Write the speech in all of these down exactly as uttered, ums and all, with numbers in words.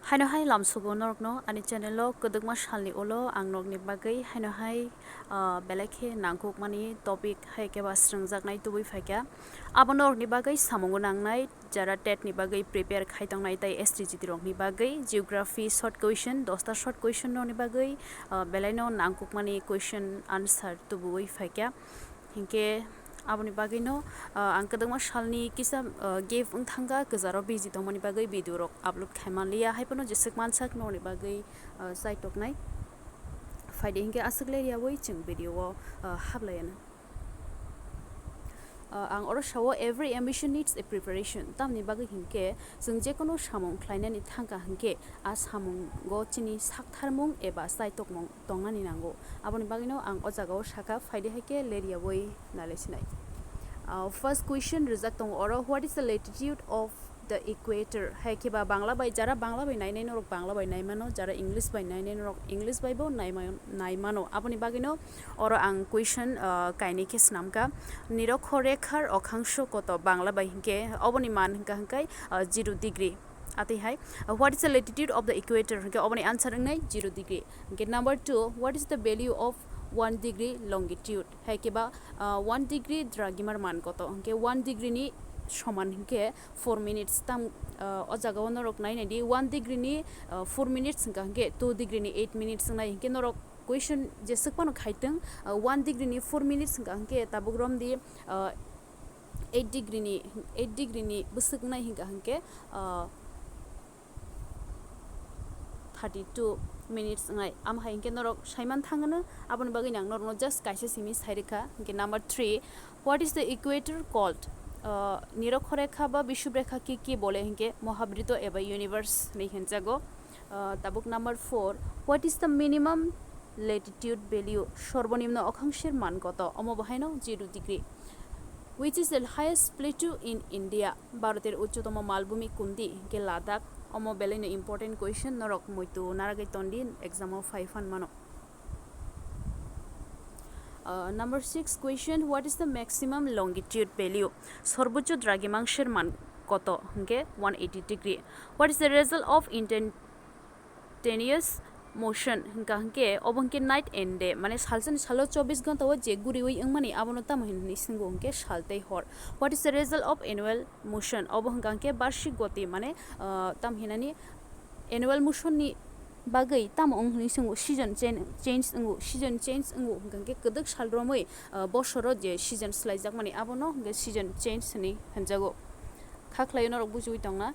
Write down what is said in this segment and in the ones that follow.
Haino hai lamsugo norokno ani channel o kwdwkma salni ulo ang norokni bagwi haino hai, ah, belai khe nangkukmani topic hai khe ba srwngjaknai tubui phaikha. Abo norokni bagwi samungo nangnai jara tet ni bagwi prepare khai tongnai tei S T G T rokni bagwi geography short question, dosta short question rokni bagwi, ah, belaino nangkukmani question answer tubui phaikha. Hinkhe aboni bagwino, ah, ang kwdwkma salni kisa, ah, gap wng thangkha, kwcharo busy tongmani bagwi video rok upload khai manliya, hai phano jeswk mansak norokni bagwi, ah, chaitoknai. Phaidi hinkhe aswk leryawi chwng video o, ah, hablaiano. Ah, ang oro sao, every ambition needs a preparation. Tamni bagwi hinkhe chwng jekono samung khlainani thangkha hinkhe a samungo chini saktharmung eba chaitokmung tongnani nango. Aboni bagwino ang o jagao sakha, phaidi hai khe leryawi nalaisinai. Ah, first question rijak tongo oro, "What is the latitude of the equator?" Hai khe ba Bangla bai, jara Bangla bai nainai norok Bangla bai naimano, jara English bai nainai norok English bai bo naima-, naimano. Aboni bagwino oro ang question, ah, kainwi khe swnamkha, "Nirokho rekhar okhangso koto?" Bangla bai hinkhe oboni man hinkha hinkhai, ah, zero degree. Atwi hai, uh, "What is the latitude of the equator?" Hinkhe oboni answer wngnai zero degree. Hinkhe number two, "What is the value of one degree longitude?" Hai khe ba, uh, one degree Dragimar man koto? Hinkhe one degree ni soman hinkhe four minutes. Tam, uh, o jagao norok nainai di, one degree ni, uh, four minutes hinkha hinkhe two degree ni eight minutes wngnai. Hinkhe norok question jeswk phano khaitwng, uh, one degree ni four minutes hinkha hinkhe tabuk romdi, uh, eight degree ni, eight degree ni bwswk wngnai hinkha hinkhe, ah, thirty two minutes wngnai. Amo hai hinkhe norok saiman thangano, aboni bagwi ang norokno just kaisa simi sai rwkha. Hinkhe number three, "What is the equator called?" Ah, nirokho rekha ba bishub rekha ki ki bole hinkhe mohabrito eba universe hinwi hinjago. Ah, tabuk number four, "What is the minimum latitude value?" Sorbonimno okhangsir man koto? Omo bo haino zero degree. "Which is the highest plateau in India?" Bharoter uchchotomo malbhumi kundi? Hinkhe Ladakh. Omo belaino important question, norok muitu naragwi tondi, exam o phai phan mano. Uh, number six question, "What is the maximum longitude value?" Sorbocho Dragimangshir man koto? Hinkhe one eighty degree. "What is the result of instantaneous motion?" Hinkha hinkhe obo hinkhe night and day, mane salsani salo chobbish ghonta o je guriwi wngmani abono tamo hinwi swngo hinkhe sal tei hor. "What is the result of annual motion?" Obo hinkha hinkhe barshik goti, mane, uh, tam hinani annual motion ni bagwi tamo wng hinwi swngo, season chen-, change wngo, season change wngo, hinkha hinkhe kwdwk sal romwi, uh, bosoro je season swlaijakmani abono hinkhe season change hinwi hinjago. Kha khlaio norok bujiwi tongna.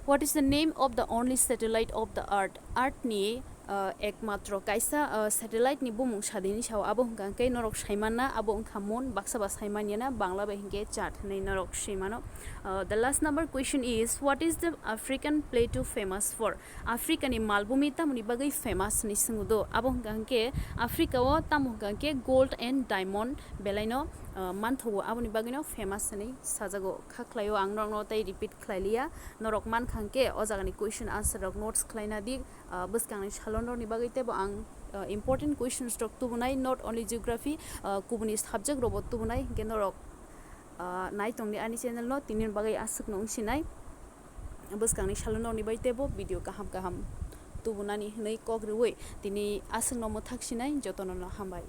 "What is the name of the only satellite of the Earth?" Earth ni, uh, ekmatro kaisa, uh, satellite ni bumung sadini sao, abo hinkha hinkhe norok saimanna, abo wngkha moon, baksa ba saimanya na, Bangla bai hinkhe chat hinwi norok swimano. Uh, the last number question is, "What is the African plateau famous for?" Africa ni malbhumi tamoni bagwi famous hinwi swngo do? Abo hinkha hinkhe Africa o tamo hinkha hinkhe gold and diamond belaino, uh, manthogo, aboni bagwino famous hinwi sajago. Kha khlaio ang norokno tei repeat khlai liya, norok mankha hinkhe o jagani question answer rok notes khlaina di, uh, bwskangni salo norokni bagwi teibo ang, uh, important questions rok tubunai, not only geography, uh, kubuni subject rokbo tubunai, hinkhe norok, uh, nai tongdi ani channel no, tini bagwi aswkno wngsinai. Bwskangni salo norokni bai teibo video kaham kaham tubunani hinwi kok rwui tini aswkno mwthak sinai, jotono no hambai.